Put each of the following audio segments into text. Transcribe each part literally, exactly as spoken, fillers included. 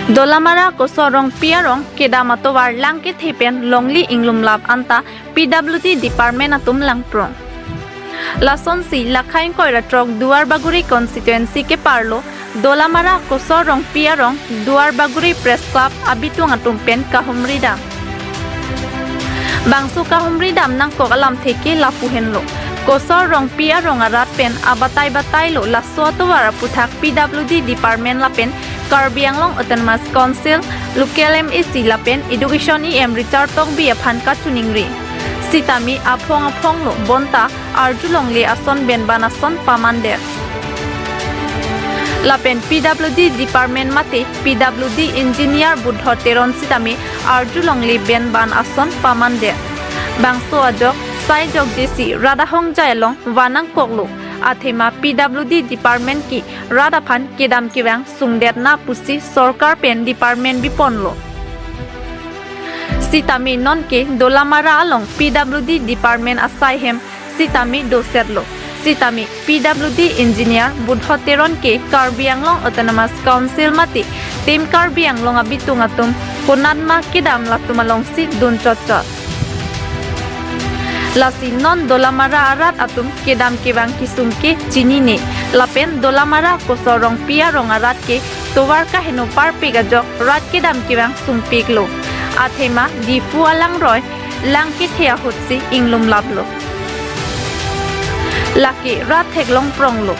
Dolamara Kosor Rongpi arong kedam atovar lang kethe pen longli inglumlap anta P W D department atum langprong. Lasonsi Lakha ingkoi ra throk Duarbagori constituency keparlo Dolamara Kosor Rongpi arong Duarbagori Press Club abitung atum pen kahumri dam. Bangso kahumri dam nangkok alamthe ke lapu henlo. Kosor Rongpi arong arat pen abatai batai lo laso atovar aputhak P W D department lapen Karbi Anglong Autonomous Council, Local M A C lapen Education E M Richard Tokbi aphan kachiningri. Sitame aphong aphong lo bonta arjulongle ason benban ason pamandet. Lapen P W D department mate P W D engineer Budho Teron sitame arjulongle benban ason pamandet. Bangso ajok sai jokjesi rat ahongjai along vanangkoklo. Athema P W D department ke rat aphan kedam kevang sungdetna pusi sorkar pen department biponlo. Sitame nonke Dolamara along P W D department asai hem sitame dosetlo. Sitame P W D engineer Budho Teron ke Karbi Anglong Autonomous Council mate Team Karbi Anglong abitung atum konatma kedam latum alongsi dun chotchot. Lasi non Dolamara arat atum kedam kevang kesung ke chinine. Lapen Dolamara Kosor Rongpi arong arat ke tovar kaheno parpik ajok rat kedam kevang sungpiklo. Athema Diphu alangroi lang kethe ahutsi inglumlaplo. Lake rat theklong pronglo.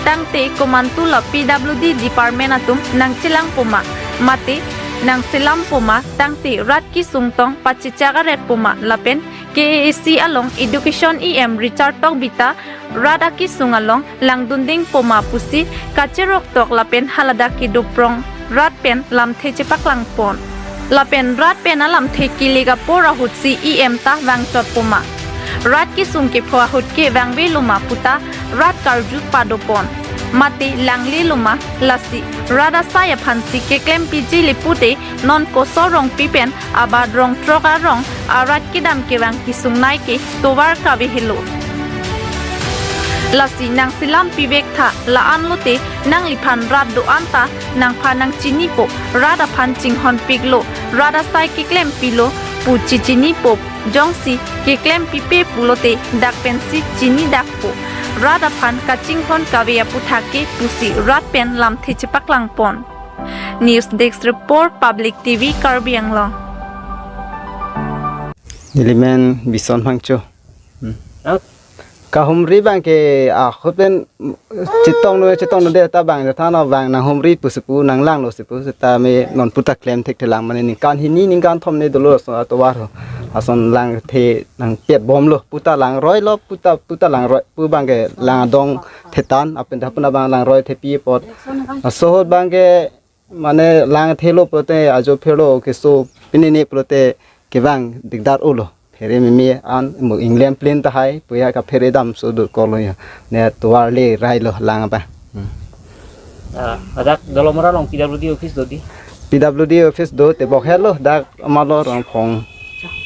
Tangte komantu la P W D department atum nangchelang poma, mate nangselam poma, tangte rat kesung tong pachechak aret poma lapen K A A C along Education E M Richard Tokbi ta rat akesung along langdunding poma pusi kacheroktok lapen haladak kedoprong rat pen lamthe chepaklangpon. Lapen rat pen alamthe kilik apor ahutsi E M ta vangchot poma. Rat kesung kepho ahut ke vangveloma puta rat karju padopon. Mate langleloma lasi rat asai aphansi keklempiji le pute non Kosor Rongpi pen abat rong throk arong arat kedam kevang kesungnei ke tovar kave helo. Lasi nangselam pivek tha, la-an lote nangliphan rat do-an ta nangphan nangchinipo, rat aphan chinghonpiklo, rat asai keklempilo pu chichinipo, jongsi keklempipe pulote dak pensi chinidakpo, rat aphan kachinghon kave aputhak ke pusi rat pen lamthe chepaklangpon. News Desk Report, Public T V, Karbi Anglong. Nelimen Bison Phangcho. Hmm. Out. Kahumri abang ke, ah, ahut pen, mm, chetongno, chetongno det ta abang, ta no abang nanghumri pusi pu, nanglanglo si pu, sitame non puta klem thekthelang mane ningkan hini ningkan thom ne dolo ason atovar ho. Ason langthe nangpet bomlo, puta langroilo, puta, puta langroi pu abang ke lang adongthe tan, apenta puna abang langroithepi apot. Laso ahut abang ke mane langthelo pulote ajo phirlo keso pinini pulote kevang dikdar ulo. Phere mimi an mo England plane tahai puya kaphere dam so dur kolo ya. Ne tovar le railo lang apa. Hmm. Ah, ladak Dolamara along P W D office do di? P W D office do, tebok helo dak amalo Rongphong.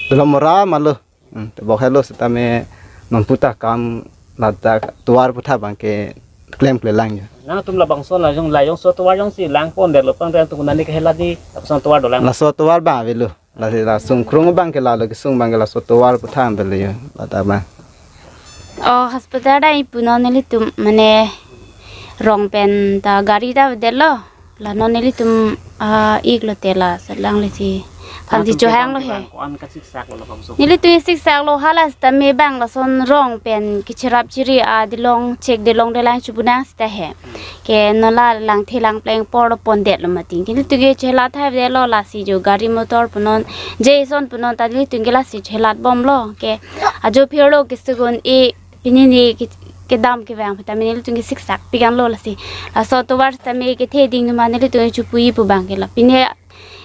Dolamara amalo. Hmm, tebok helo sitame non puta kam ladak tovar aputhak abang ke klemklelang ya. Nangtum labangso lajong, lajongso tovar jongsi langpondetlo pang dan tung nani kahela di, lapuson tovar dolang. Laso tovar abang avelo. Lasi la sungkrung abang ke lalo kesung abang ke laso tovar aputhak avelo ya. Ladak abang. Oh, hospital ta ipunon nelitum mane rong pen ta gari ta avedetlo. La non nelitum, ah, iklo te la selang lesi. Aphansi chohanglo he. Ko-an kasiksak lo labangso? Nelitum siksak lo hala sitame abang lason rong pen kecherap chiri adilong chek delong delang chubunang sita he. Hmm. Ke non la langthe langpleng porlo pondetlo mati. Nelitum ke chelat hai detlo lasi jo gari motor punon, je ison punon ta nelitum ke lasi chelat bomlo. Ke ajo phirlo kesegun e pinini ke, kedam kevang sitame nelitum ke siksak pigan lo lasi. Laso tovar sitame kethe ding numa nelitum ke chupu-i pu abang ke la. Pine,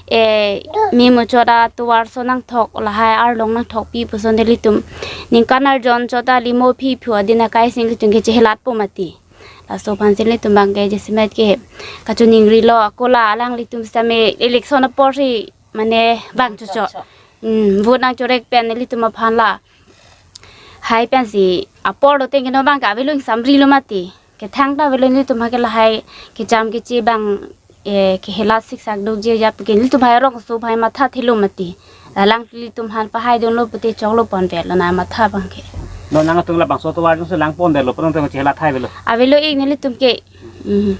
eh, me muchot atovar so nangthok lahai arlong nangthokpi puson nelitum. Ningkan arjon chot ta limo phi phu adin akai si nelitum ke chehelatpo mati. Laso aphansi nelitum abang ke jasemet ke kachiningrilo, ako la alanglitum sitame election aporsi mane vangchochot. Hmm, vote nangchorek pen nelitum aphan la hai pensi apor do tengke no abang ke avelo ingsamrilo mati. Kethang ta avelo nelitum ha ke lahai kecham kechi abang eh, kehela siksak dukji ajat ke nelitum hai rongso hai matha thelo mati. Alang nelitum aphan pahai dunlo pute choklo ponvelo na matha abang ke. Non nangtum labangso atovar jongsi lang ponvelo, pon tong chehela thai avelo. Avelo ik nelitum ke. Mhm.